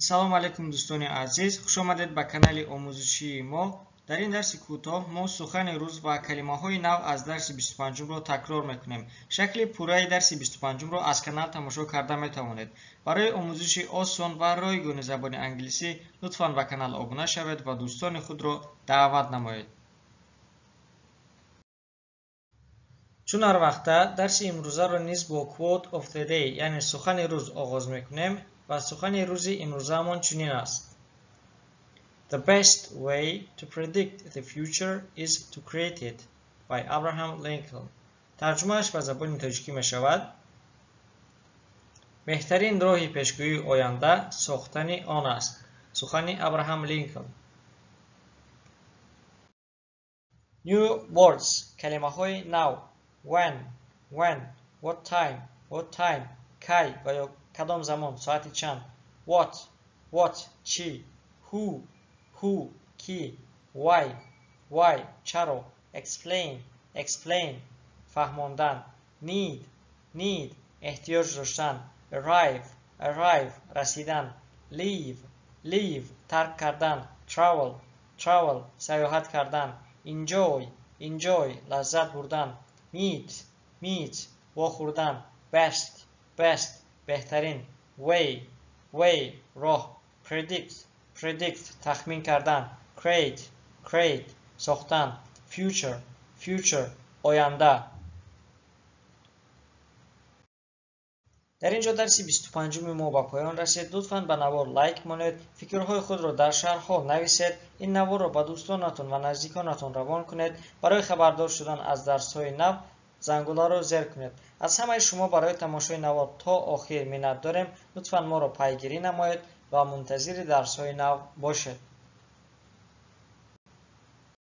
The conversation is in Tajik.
Салом алейкум, дӯстони азиз, хуш омадед ба канали омӯзишии мо. Дар ин дарси кӯтоҳ мо сухани рӯз ва калимаҳои нав аз дарси 25-умро такрор мекунем. Шакли пурраи дарси 25-умро аз канал тамошо карда метавонед. Барои омӯзиши осон ва ройгони забони англисӣ лутфан ба канал обуна шавед ва дӯстони худро даъват намоед. Чун ҳар вақта дарси имрӯзаро низ бо quote of the day, яъне сухани рӯз оғоз мекунем ва сухани рӯзи имрӯзаамон чунин аст: The best way to predict the future is to create it, by Abraham Lincoln. Тарҷумааш ба забони тоҷикӣ мешавад: беҳтарин роҳи пешгӯии оянда сохтани он аст. Сухани Абраҳам Линколн. New words, калимаҳои нав. When, when, what time, what time, кай ва ё кадом замон, соати чанд. What, what, чӣ. Who, who, ки. Why, why, чаро. Explain, explain, фаҳмондан. Need, need, эҳтиёҷ доштан. Arrive, arrive, расидан. Leave, leave, тарк кардан. Travel, travel, сайёҳат кардан. Enjoy, enjoy, лаззат бурдан. Meet, meet, вохӯрдан. Best, best, беҳтарин. Way, way, роҳ. Predict, predict, тахмин кардан. Create, create, сохтан. Future, future, оянда. Дар ин ҷо дарси 25-уми мо ба поён расид. Лутфан ба навор лайк монед, фикрҳои худро дар шарҳҳо нависед, ин наворро ба дӯстонатон ва наздиконатон равон кунед. Барои хабардор шудан аз дарсҳои нав зангуларо зер кунед. Аз ҳамаи шумо барои тамошои навор то охир миннат дорем. Лутфан моро пайгирӣ намоед ва мунтазири дарсҳои нав бошед.